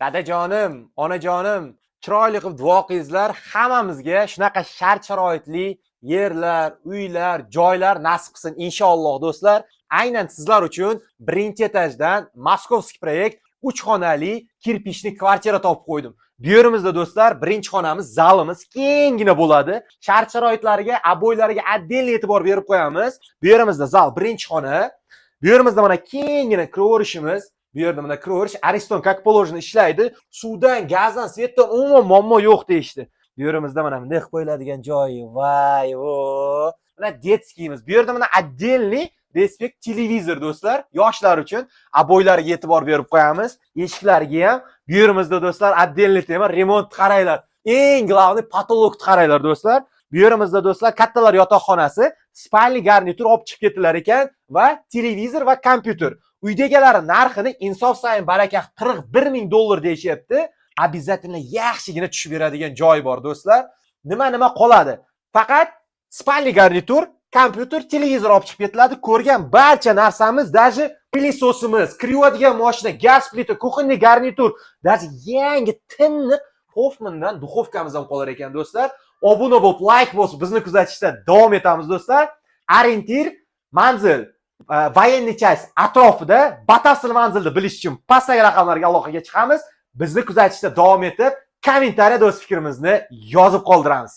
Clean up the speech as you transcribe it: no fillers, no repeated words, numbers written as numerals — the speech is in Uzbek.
Dadajonim, onajonim, chiroyli qilib duo qilingizlar, hammamizga shunaqa shart sharoitli yerlar, uylar, joylar nasib qilsin inshaalloh, do'stlar. Aynan sizlar uchun birinchi etajdan московский проект 3 xonali кирпичный kvartira topib qo'ydim. Bu yerimizda, do'stlar, birinchi xonamiz, zalimiz kenggina bo'ladi. Shart sharoitlariga, обой lariga отдельно e'tibor berib qo'yamiz. Bu yerimizda zal, birinchi xona. Bu yerimizda mana kenggina kiraverishimiz. Bu yerda mana kiraverish, Ariston как положено ishlaydi. Suvdan, gazdan, свет dan umuman muammo yo'q deyishdi. Bu yerimizda mana bunday qilib qo'yiladigan joyi. Voy, o. Mana детский imiz. Bu yerda mana отдельный респект televizor, do'stlar, yoshlar uchun обой lariga e'tibor berib qo'yamiz. Eshiklariga ham. Bu yerimizda, do'stlar, отдельный тема, remont qaranglar. Eng главный потолок ni qaranglar, do'stlar. Bu yerimizda, do'stlar, kattalar yotoqxonasi, спальный garnitur olib chiqib ketilar ekan va televizor va kompyuter. Uyda egalari narxini insof sayin baraka 41 ming dollar deyishyapti. Обязательно yaxshigina tushib beradigan joy bor, do'stlar. Nima nima qoladi? Faqat спальный garnitur, kompyuter, televizor olib chiqib ketiladi. Ko'rgan barcha narsamiz, даже пылесос imiz, kir yuvadigan mashina, gaz plita, кухонный garnitur, даже yangi tiniq Hofmandan духовка miz ham qolar ekan, do'stlar. Obuna bo'lib, layk bosib, bizni kuzatishda davom etamiz, do'stlar. Ориентир manzil военный часть atrofida. Batafsil manzilni bilish uchun pastdagi raqamlarga aloqaga chiqamiz. Bizni kuzatishda davom etib, kommentariyada o'z fikrimizni yozib qoldiramiz.